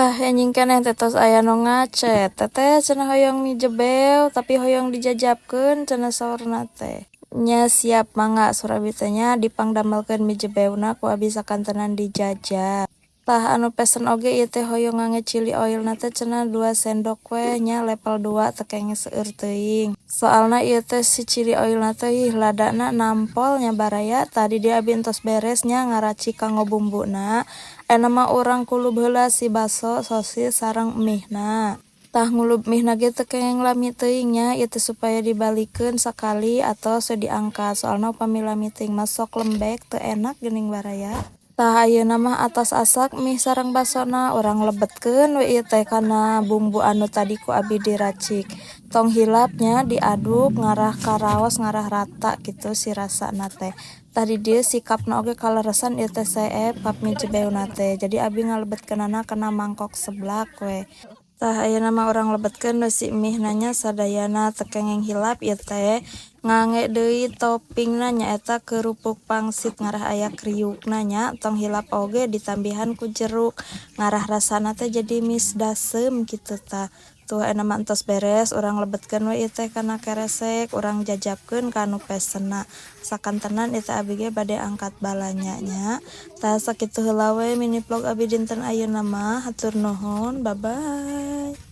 Tah, enjing keneh teh tos aya nu ngachat, "Teteh," cenah, "hoyong mie jebew tapi hoyong dijajabkeun," cenah saurna teh. Nya siap, mangga, saur abi teh nya, dipangdamelkeun mie jebewna ku abi sakantenan dijajab. Tah, anu pesen oge ieu teh hoyong ngangge chili oil na teh cenah 2 sendok we nya, level 2, teu kenging seueur teuing. Soalna ieu teh si chili oil na teh ih ladana nampol nya, baraya. Tah, di dieu abi entos beres nya ngaracik kanggo bumbuna. Ayeuna mah urang kulub heula si baso, sosis sareng mie na. Tah, ngulub mie na ge teu kenging lami teuing nya, ieu teh supaya dibalikeun sakali atos we diangkat, soalna upami lami teuing mah sok lembek, teu enak geuning, baraya. Tah, ayeuna mah atos asak mie sareng basona, urang lebetkeun we ieu teh kana bumbu anu tadi ku abi diracik. Tong hilap nya diaduk ngarah karaos, ngarah rata kitu si rasana teh. Tah, di dieu si cupna oge kaleresan ieu teh seep cup mie jebewna teh, jadi abi ngalebetkeunana kana mangkok seblak we. Tah, ayeuna mah urang lebetkeun we si mie na nya sadayana. Teu kenging hilap ieu teh ngangge deui toppingna, nyaeta kerupuk pangsit ngarah aya kriukna nya. Tong hilap oge ditambihan ku jeruk ngarah rasana teh jadi misdaseum kitu tah. Tuh, ayeuna mah entos beres, urang lebetkeun we ieu teh kana keresek, urang jajabkeun ka anu pesenna. Sakantenan ieu teh abi ge bade angkat balanja nya. Tah, sakitu heula we mini vlog abi dinten ayeuna mah, hatur nuhun, bye bye.